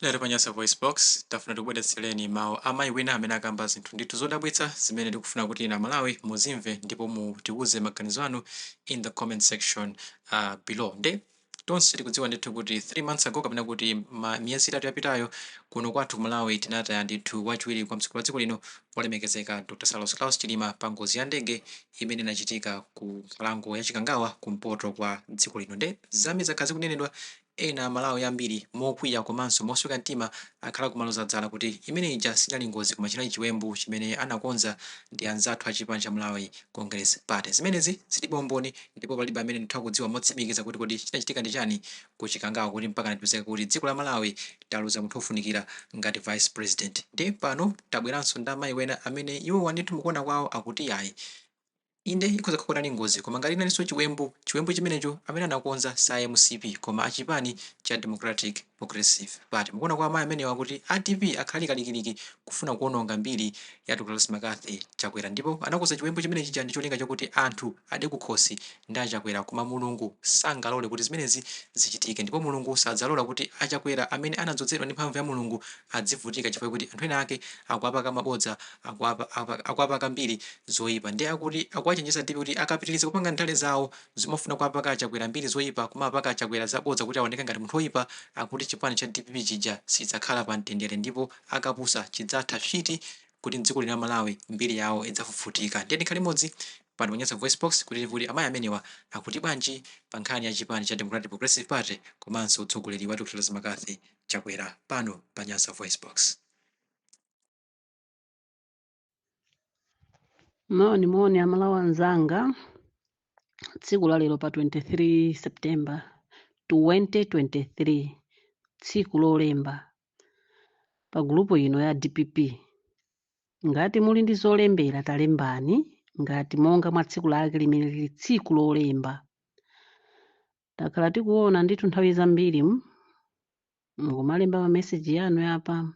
Lero pa Nyasa VoiceBox, tafuna tikubweretsereni mawu a mayi wina amene akamba zinthu ndithu zodabwitsa zimene tikufuna kuti inu Amalawi muzimve ndipo mutiuze maganizo anu in the comment section below. Nde tonse tikudziwa ndithu kuti 3 months ago, kapena kuti miyezi 3 yapitayo, kuno kwathu ku Malawi tinataya ndithu wachiwiri kwa mtsogoleri wa dziko lino, olemekezeka Dr. Saulos Klaus Chilima, pa ngozi ya ndege imene inachitika ku nkhalango ya Chikangawa kumpoto kwa dziko lino. Nde zambiri zakhala zikunenedwa. Ena Amalawi ambiri mokwiya komanso mosweka mtima akhala akumaloza dzala kuti imene ija sinali ngozi koma chinali chiwembu chimene anakonza ndi anzathu a chipani cha Malawi Congress Party. Zimenezi zilibe umboni ndipo palibe amene ndithu akudziwa motsimikiza kuti kodi chinachitika ndi chani ku Chikangawa kuti mpakana tipezeke kuti dziko la Malawi taluza munthu ofunikira ngati Vice President. Ndiye pano tabweranso ndi amayi wena amene iwowa ndithu mukuona kwawo akuti yayi, Inde ikhoza kukhala kuti inali ngozi koma ngati inalinso chiwembu, chiwembu chimenecho amene anakonza si a mcp koma a chipani cha Democratic Progressive Party. Mukuona kwa amayi amenewa kuti a DPP akhala ali kalikiliki kufuna kuononga mbiri ya Dr Lazarus McCarthy Chakwera ndipo anakonza chiwembu chimene chija ndi cholinga chokuti anthu ade kukhosi ndi a Chakwera koma Mulungu sangalole kuti zimenezi zichitike ndipo Mulungu sadzalola kuti a Chakwera amene anadzodzedwa ndi mphamvu ya Mulungu adzivutika chifukwa chokuti anthu ena ake akuwapaka mabodza, akuwapaka mbiri zoipa. Ndiye akuti akuwachenjeza DPP kuti akapitiliza kupanga ndale zawo zomafuna kuwapaka a Chakwera mbiri zoipa, kumawapaka a Chakwera zabodza kuti aoneke ngati munthu oipa, akuti chipani cha DPP chija sichidzakhala pa mtendere ndipo akapusa chidzatha psiti kuti mdziko lino la Malawi mbiri yawo idzafufutika. Ndiye tikhale limodzi pano pa Nyasa VoiceBox kuti timve kuti amayi amenewa akuti bwanji pa nkhani ya chipani cha Democratic Progressive Party komanso utsogoleri wa Dr Lazarus McCarthy Chakwera pano pa Nyasa VoiceBox. Moni moni Amalawi anzanga, tsiku la lero pa 23 September 2023, tsiku lolemba, pa gulupu ino ya DPP, ngati muli ndi zolembera talembani, ngati monga mwa tsiku lake limene lili tsiku lolemba. Takhala tikuona ndithu nthawi zambiri mukumalemba mameseji yanu apa,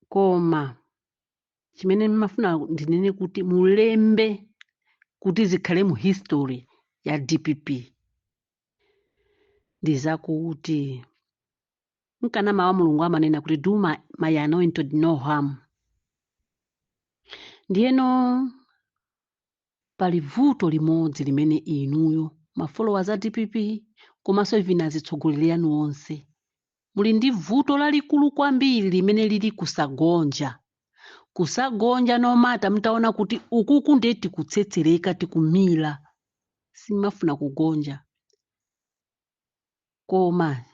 koma chimene ndimafuna ndinene kuti mulembe kuti zikhale mu history ya DPP ndi zakuti nkana mawu a Mulungu amanena kuti do my anointed no harm. Ndiyeno Pali vuto limodzi limene inuyo ma followers a DPP komanso even azitsogoleri anu onse muli ndi vuto lalikulu kwambiri limene lili kusagonja. Kusagonja no matter mutaona kuti ukuku nde tikutsetsereka tikumira simumafuna kugonja. Koma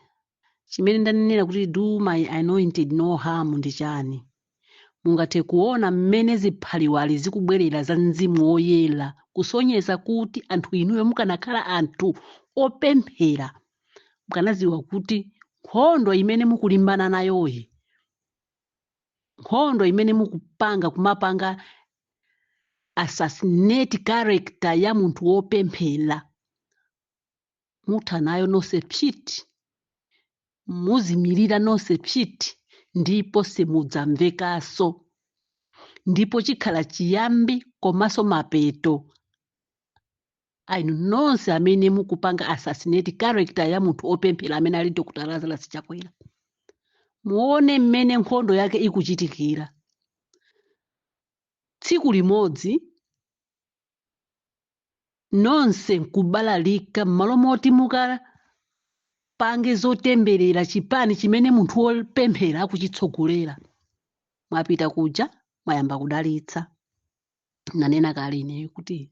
chimene ndanenera kuti do my anointed no harm ndi chani? Mungathe kuona mmene ziphaliwali zikubwerera za mzimu woyera kusonyeza kuti anthu inuyo mukanakhala anthu opemphera mukanadziwa kuti nkhondo imene mukulimbana nayoyi, nkhondo imene mukupanga kumapanga assassinate character ya munthu wopemphera, mutha nayo nonse psiti, muzimilira nonse psiti, ndipo simudzamvekanso, ndipo chikhala chiyambi komanso mapeto a inu nonse amene mukupanga assassinate character ya munthu opemphera amene ali Dr. Lazarus Chakwera. Muone mmene nkhondo yake ikuchitikira. Tsiku limodzi nonse nkubalalika mmalo moti mukapange zotemberera chipani chimene munthu wopemphera akuchitsogolera, mwapita kuja mwayamba kudalitsa. Nanena kale ineyo kuti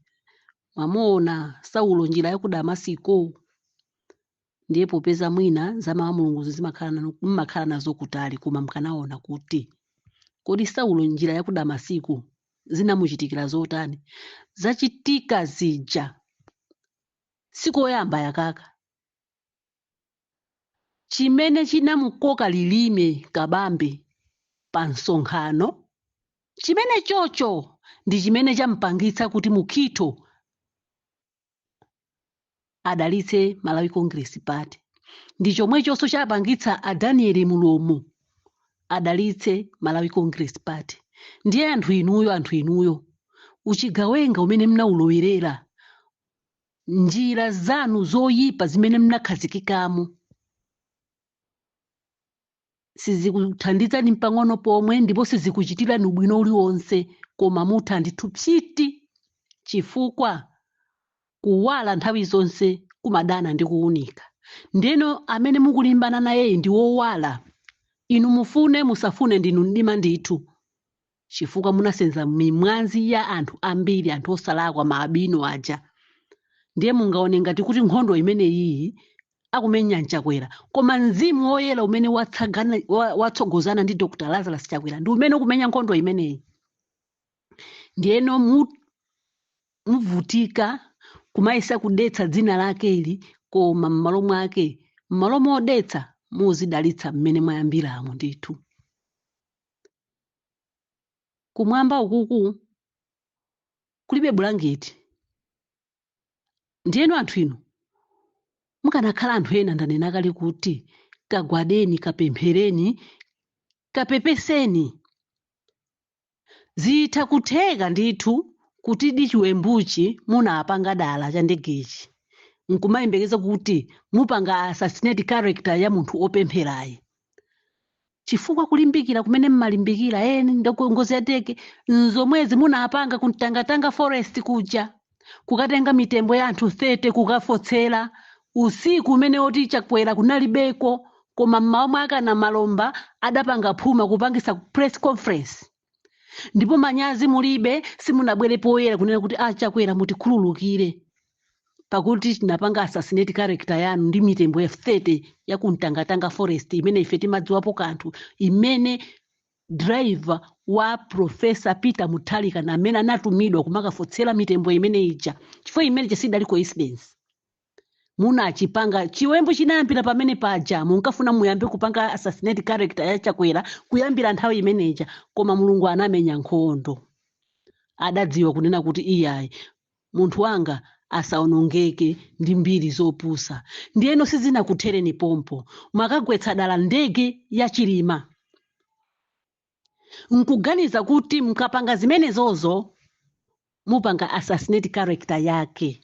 mwamuona Saulo njira ya ku Damasiko. Ndiye popeza mwina za mawu a Mulunguzo mmakhala nazo kutali, koma mkanaona kuti kodi Saulo njira ya ku Damasiko zinamuchitikira zotani? Zachitika zija sikoyamba yakaka. Chimene chinamukoka lilime Kabambe pa msonkhano chimene chocho ndi chimene champangitsa kuti Mukhito adalitse Malawi Congress Party, ndi chomwechonso chapangitsa a Daniel Mulomo adalitse Malawi Congress Party. Ndiye anthu inuyo, anthu inuyo, uchigawenga umene mnaulowerera, njira zanu zoyipa zimene mnakhazikikamo. Sizikuthandizani mpang'ono pomwe ndipo sizikuchitirani ubwino uliwonse, koma mutha ndithu psiti, chifukwa kuwala nthawi zonse kumadana ndi kuwunika. Ndeno amene mukulimbana nayeyi ndi wowala. Inu mufune musafune, ndinu mdima ndithu, chifukwa munasenza mimwazi ya anthu ambiri, anthu osalakwa, maalubino aja. Ndiye mungaone ngati kuti nkhondo imeneyiyi akumenya Chakwera, koma mzimu woyera umene watsogozana ndi Dr Lazarus Chakwera ndi umene ukumenya nkhondo imeneyi. Ndiyeno muvutika kumayesa kudetsa dzina lakeli, koma m'malo mwake, m'malo modetsa, muzidalitsa mmene mwayambiramo ndithu. Kumwamba ukuku kulibe bulangeti. Ndiyeno anthu inu mukanakhala anthu ena, ndanena kale kuti kagwadeni, kapemphereni, kapepeseni. Zitha kutheka ndithu kuti di chiwembuchi munapanga dala cha ndegechi, nkumayembekeza kuti mupanga assassinate character ya munthu opempherayi, chifukwa kulimbikira kumene mmalimbikira eni ngozi ya ndege, nzomwezi munapanga ku Mtangatanga forest kuja, kukatenga mitembo ya anthu 30 kukafotsera usiku umene oti Chakwera kunalibeko, koma mmawa mwake ana Malomba adapanga phuma kupangisa press conference, ndipo manyazi mulibe, simunabwere poyera kunena kuti, "Ah, Chakwera, mutikhululukire pakuti tinapanga assassinate character yanu ndi mitembo ya 30 ya ku Mtangatanga forest," imene ife timadziwapo kanthu, imene driver wa Professor Peter Mutharika na amene anatumidwa kumakafotsera mitembo imene ija, chifukwa imene chisidali coincidence. Munachipanga chiwembu chinayambira pamene paja. Munkafuna muyambe kupanga assassinate character ya Chakwera kuyambira nthawi imeneja, koma Mulungu anamenya nkhondo, adadziwa kunena kuti iyayi, munthu wanga asaonongeke ndi mbiri zopusa. Ndiyeno sizinakuthereni pompo, mwakagwetsa dala ndege ya Chilima, nkuganiza kuti mukapanga zimenezozo mupanga assassinate character yake.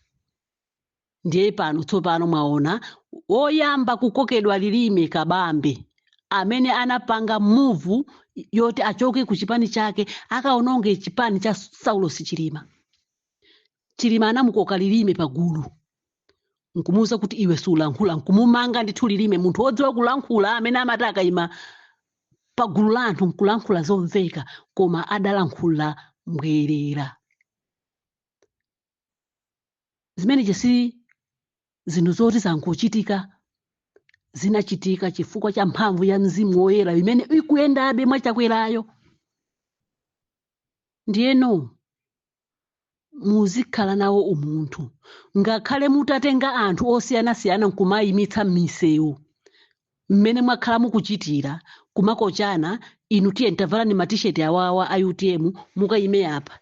Ndiye pano tsopano mwaona woyamba kukokedwa lilime, Kabambe, amene anapanga move yoti achoke ku chipani chake akaononge chipani cha Saulos Chilima. Chilima anamukoka lilime pagulu nkumuwuza kuti, "Iwe sulankhula," nkumumanga ndithu lilime munthu wodziwa kulankhula, amene amati akayima pagulu la anthu nkulankhula zomveka, koma adalankhula mbwerera. Zimenechi si zinthu zoti zangochitika, zinachitika chifukwa cha mphamvu ya mzimu woyera imene ikuyendabe mwachakwerayo. Ndiyeno muzikhala nawo umunthu, ngakhale mutatenga anthu osiyanasiyana nkumayimitsa m'misewu mmene mwakhala mukuchitira kumakochana, "Inu tiye tavalani matisheti awawa a UTM, mukayime apa,"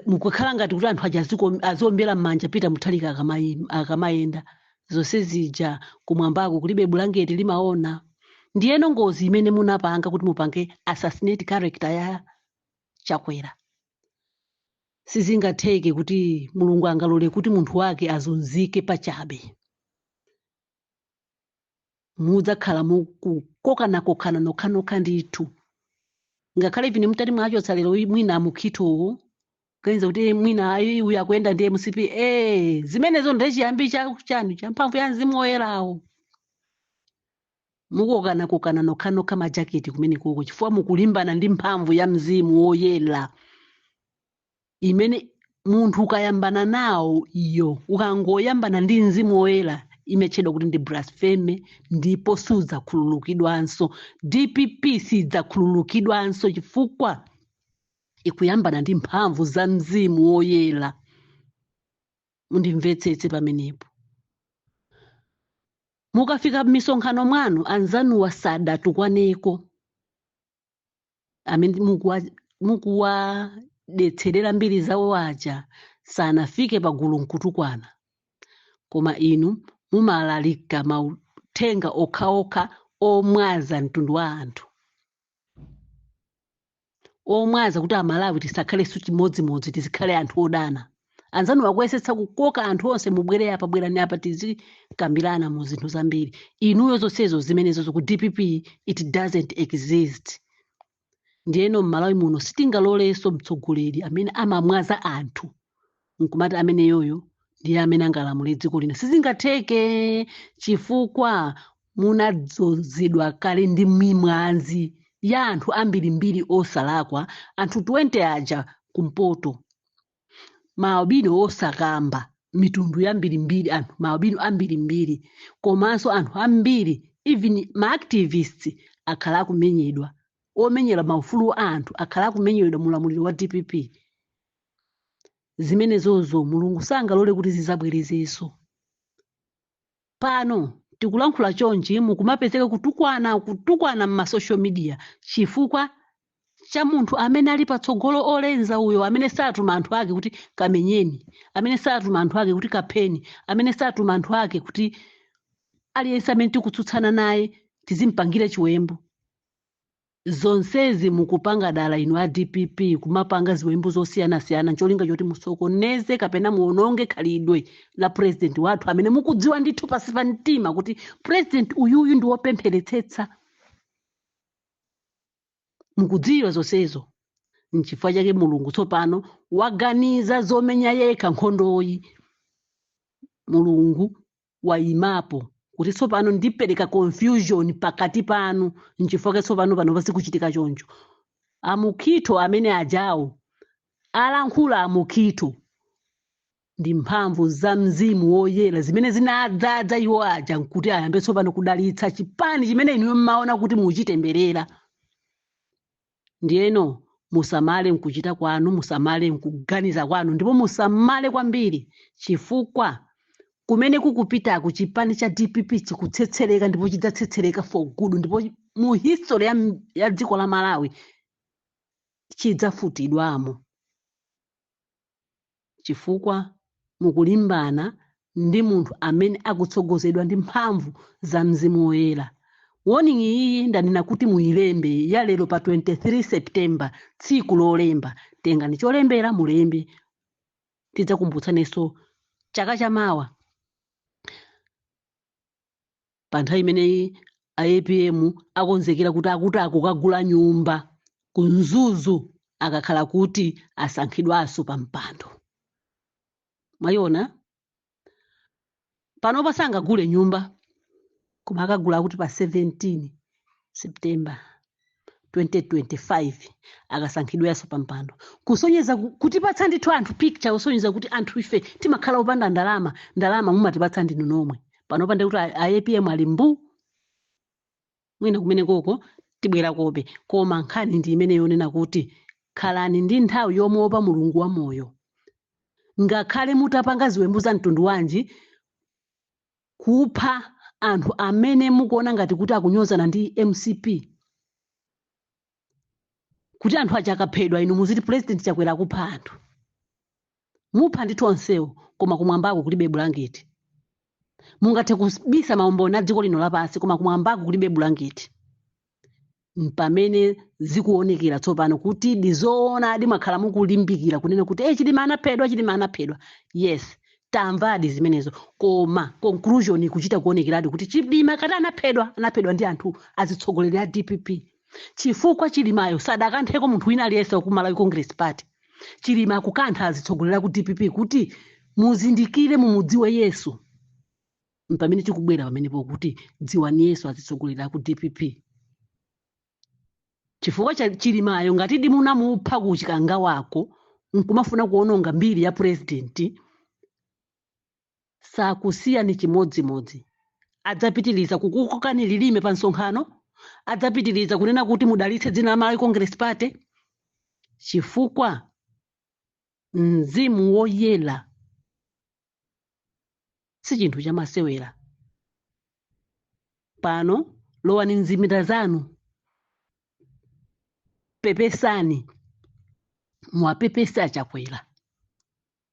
mukakhala ngati kuti anthu aja aziombera m'manja Peter Mutharika akamayenda. Zonse zija kumwambako kulibe bulangeti, limaona. Ndiyeno ngozi imene munapanga kuti mupange assassinate character ya Chakwera, sizingatheke kuti Mulungu angalole kuti munthu wake azunzike pachabe. Mudzakhala mukukokanakokana nokhanokha ndithu, ngakhale ivini mutati mwachotsa lero mwina mukhitowo, kuganiza kuti mwina ayi, uyu akuyenda ndi MCP, zimenezo ndechiyambi cha chanu cha mphamvu ya mzimu woyerawo. Mukokanakokana nokhanokha majaketi kumenekoko, chifukwa mukulimbana ndi mphamvu ya mzimu woyera, imene munthu ukayambana nawo iyo, ukangoyambana ndi mzimu woyera, imetchedwa kuti ndi blasphemy, ndipo sudzakhululukidwanso. DPP sidzakhululukidwanso chifukwa ikuyambana ndi mphamvu za mzimu woyera. Mundimvetsetse pamenepo. Mukafika m'misonkhano mwanu, anzanuwa sadatukwaneko amene mukuwadetserera mbiri zawo aja, sanafike pagulu nkutukwana, koma inu mumalalika mauthenga okhaokha omwaza mtundu wa anthu, omwaza kuti Amalawi tisakhalenso chimodzimodzi, tizikhale anthu odana. Anzanu akuyesetsa kukoka anthu onse, mubwere apa, bwerani apa, tizikambirana mu zinthu zambiri. Inuyo zonsezo zimenezo ku DPP it doesn't exist. Ndiyeno m'Malawi muno sitingalolenso mtsogoleri amene amamwaza anthu nkumati ameneyoyo ndiye amene angalamule dziko lino. Sizingatheke, chifukwa munadzozedwa kale ndi mimwazi ya anthu ambirimbiri osalakwa, anthu 20 aja kumpoto, maalbino osakamba, mitundu yambirimbiri, anthu maalbino ambirimbiri, komanso anthu ambiri, even maactivists akhala akumenyedwa, omenyera maufulu a anthu akhala akumenyedwa mulamuliro wa DPP. Zimenezozo Mulungu sangalole kuti zizabwerezenso. Pano tikulankhula chonchi, mukumapezeka kutukwana, kutukwana m'ma social media chifukwa cha munthu amene ali patsogolo, olenza uyo, amene satuma anthu ake kuti kamenyeni, amene satuma anthu ake kuti kapheni, amene satuma anthu ake kuti aliyense amene tikutsutsana naye tizimpangire chiwembu. Zonsezi mukupanga dala inu a DPP, kumapanga ziwembu zosiyanasiyana ncholinga choti musokoneze kapena muononge khalidwe la president wathu, amene mukudziwa ndithu pasi pa mtima kuti president uyuyu ndi wopempheretsetsa. Mukudziwa zonsezo. Nchifukwa chake Mulungu tsopano waganiza zomenya yekha nkhondoyi. Mulungu wayimapo kuti tsopano ndipereka confusion pakati panu. Nchifukwa chake tsopano pano pasikuchitika choncho. Amukhito amene ajawo alankhula, amukhito ndi mphamvu za Mzimu Woyera zimene zinadzaza iwo aja nkuti ayambe tsopano kudalitsa chipani chimene inuyo mmaona kuti muchitemberera. Ndiyeno musamale mkuchita kwanu, musamale mkuganiza kwanu, ndipo musamale kwambiri, chifukwa kumene kukupitaku chipani cha DPP chikutsetsereka, ndipo chidzatsetsereka for good, ndipo mu history ya dziko la Malawi chidzafutidwamo, chifukwa mukulimbana ndi munthu amene akutsogozedwa ndi mphamvu za Mzimu Woyera. Warning iyi ndanena kuti muyilembe, ya lero pa 23 September, tsiku lolemba. Tengani cholembera mulembe, tidzakumbutsanenso chaka chamawa pa nthawi imeneyi a APM akonzekera kuti akuti akukagula nyumba ku Mzuzu akakhala kuti asankhidwanso pa mpando. Mwayiona, panopa sangagule nyumba, koma akagula kuti pa 17 September 2025 akasankhidwenso pa mpando, kusonyeza kutipatsa ndithu anthu picture, kusonyeza kuti anthu ife timakhala opanda ndalama, ndalama mumatipatsa ndinu nomwe. Panopa ndikuti a APM ali mbu mwina kumene koko tibwera kobe, koma nkhani ndi imene yonena kuti khalani ndi nthawi yomuopa Mulungu wa moyo. Ngakhale mutapanga ziwembu za mtundu wanji, kupha anthu amene mukuona ngati kuti akunyozana ndi MCP, kuti anthu aja akaphedwa inu muziti President Chakwera akupha anthu, mupha ndithu onsewo, koma kumwambako kulibe bulangeti. Mungathe kubisa maumboni a dziko lino lapansi, koma kumwambako kulibe bulangeti. Pamene zikuonekera tsopano kuti ndizoona adi, mwakhala mukulimbikira kunena kuti hey, Chilima anaphedwa, Chilima anaphedwa. Yes, tamvadi zimenezo, koma conclusion ikuchita kuonekeradi kuti Chilima kati anaphedwa, anaphedwa ndi anthu azitsogoleri a DPP, chifukwa Chilimayo sadakantheko munthu wina aliyense wa ku Malawi Congress Party. Chilima akukantha azitsogolera ku DPP kuti muzindikire, mumudziwe Yesu. Mpamene tikubwera pamenepo kuti dziwani Yesu, azitsogolera ku DPP, chifukwa cha Chilimayo ngatidi munamupha ku Chikangawako nkumafuna kuononga mbiri ya president, sakusiyani chimodzimodzi. Adzapitiriza kukukokani lilime pa msonkhano, adzapitiriza kunena kuti mudalitse dzina la Malawi Congress Party, chifukwa Mzimu Woyera si chinthu chamasewera. Pano lowani mzipinda zanu, pepesani, muwapepese aChakwera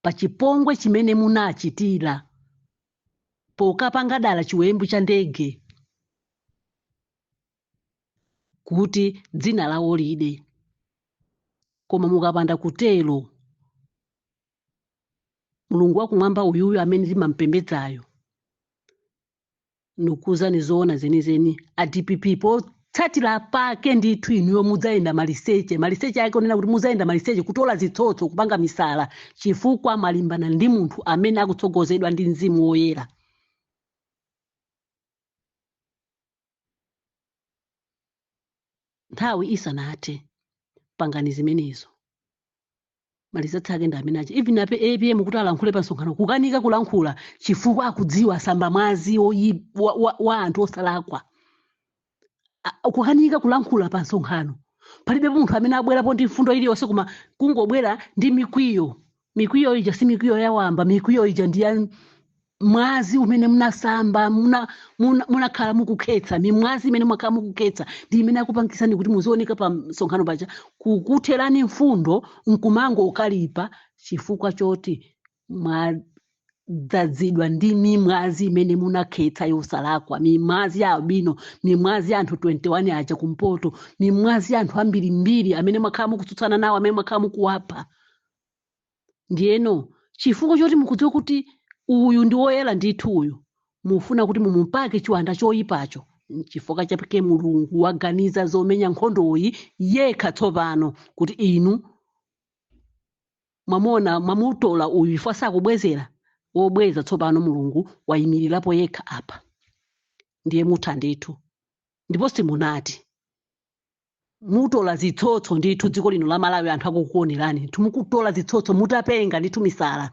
pa chipongwe chimene munachitira pokapanga dala chiwembu cha ndege kuti dzina lawo lide. Koma mukapanda kutero, Mulungu wakumwamba uyuyu amene timampembedzayo, ndikukuwuzani zoona zenizeni, a DPP, potsatira pake ndithu inuyo mudzayenda maliseche. Maliseche ake onena kuti mudzayenda maliseche, kutola zitsotso, kupanga misala, chifukwa mwalimbana ndi munthu amene akutsogozedwa ndi Mzimu Woyera. Nthawi isanathe, pangani zimenezo. Malizatsi ake ndi amene aja. Even ape APM kuti alankhule pa msonkhano, kukanika kulankhula chifukwa akudziwa asamba mwazi wa anthu osalakwa. Kukanika kulankhula pa msonkhano. Palibe munthu amene abwerapo ndi mfundo iliyonse, koma kungobwera ndi mikwiyo. Mikwiyo ija si mikwiyo yawamba, mikwiyo ija ndi ya mwazi umene munasamba, munakhala mukukhetsa. Mimwazi imene mwakhala mukukhetsa ndi imene akupangisani kuti muzioneka pa msonkhano paja, kukutherani mfundo nkumango ukalipa, chifukwa choti mwadzazidwa ndi mimwazi imene munakhetsa yosalakwa, mimwazi ya albino, mimwazi ya anthu 21 aja kumpoto, mimwazi ya anthu ambirimbiri amene mwakhala mukutsutsana nawo, amene mwakhala mukuwapha. Ndiyeno chifukwa choti mukudziwa kuti uyu ndi woyera ndithu uyu, mufuna kuti mumupake chiwanda choyipacho. Chifukwa chake Mulungu waganiza zomenya nkhondoyi yekha tsopano, kuti inu mwamona mwamutola uyu ifo sakubwezera, wobweza tsopano Mulungu wayimirirapo yekha apa. Ndiye mutha ndithu, ndipo simunati mutola zitsotso ndithu. Dziko lino la Malawi, anthu akukuonerani ndithu mukutola zitsotso, mutapenga ndithu misala.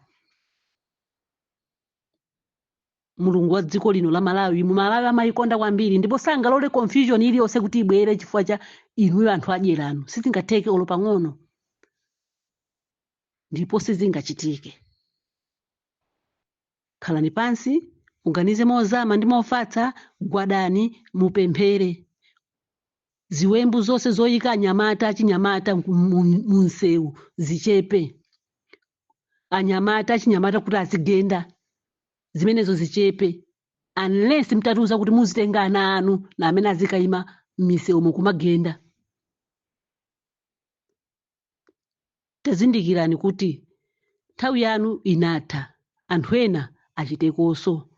Mulungu wa dziko lino la Malawi, mu Malawi amayikonda kwambiri, ndipo sangalole confusion iliyonse kuti ibwere chifukwa cha inuyo anthu adyeranu. Sizingatheke olo pang'ono, ndipo sizingachitike. Khalani pansi, muganize mozama ndi mofatsa, gwadani mupemphere. Ziwembu zonse zoyika anyamata achinyamata mu msewu zichepe. Anyamata achinyamata kuti azigenda, zimenezo zichepe, unless mtatiuza kuti muzitenga ana anu na amene azikayima m'misewu mukumagenda. Tazindikirani kuti nthawi yanu inatha, anthu ena achitekonso.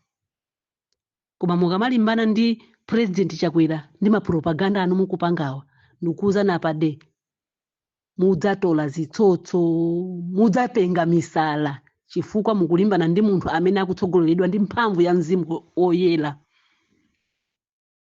Koma mukamalimbana ndi President Chakwera ndi mapropaganda anu mukupangawa, ndikuwuzani apade, mudzatola zitsotso, mudzapenga misala, chifukwa mukulimbana ndi munthu amene akutsogoleredwa ndi mphamvu ya Mzimu Woyera.